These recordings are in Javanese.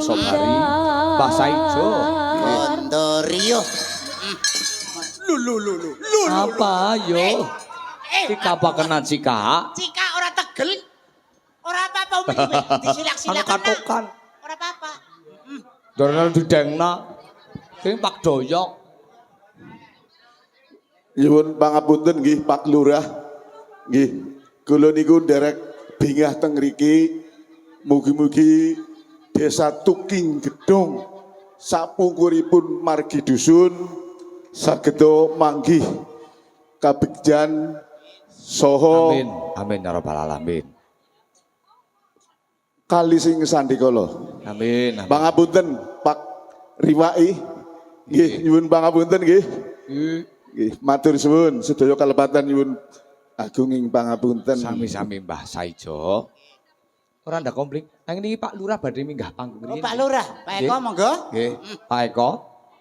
Sobari, Mbah Saijo. Bondorio. Lu lu lu lu. Lu. Apa yo? Cika apa kena Cika? Cika ora tegel. Ora apa-apa umi disilak-silak. Anu katokan. Ora apa-apa. Dorone didengna. Sing Pak Doyok. Nyuwun pangapunten nggih Pak Lurah. Nggih. Kula niku nderek bingah teng mriki. Mugi-mugi Desa Tuking Gedong sapungkuripun margi dusun sageda manggih kabegjan saha Amin. Amin ya rabbal alamin. Kali sing sandikala. Amin. Amin. Pangapunten Pak Riwai. Nggih, nyuwun pangapunten nggih. Nggih, matur suwun sedaya kalepatan nyuwun agunging pangapunten. Sami-sami Mbah Saijo. Ora ndak komplit. Nang niki Pak Lurah badhe minggah panggung Oh, riyin. Pak Lurah, Pak Eko monggo. Nggih, Pak Eko.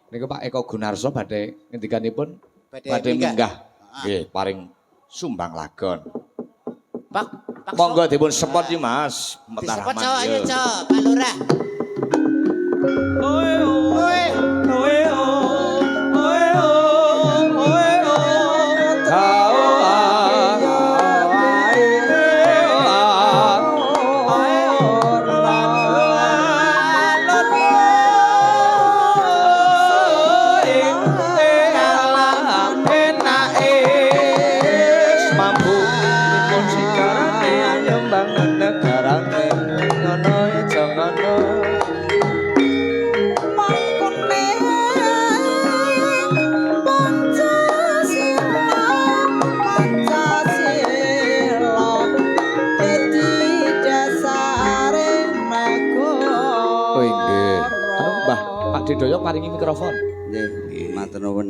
Niku Pak Eko Gunarso badhe ngendikanipun Badhe badhe minggah. minggah. Nggih, paring sumbang lagon. Pak Pak Monggo dipun sepot iki Mas. Disepot Mataraman, co, ayo yo. co, Pak Lurah. Oe oe oe oe oe oe. Mangkune Pancasila, Pancasila dadi dasare negara. Oh inggih. Anu Mbah, Pak Dedoyo paringi mikrofon. Nggih, matur nuwun.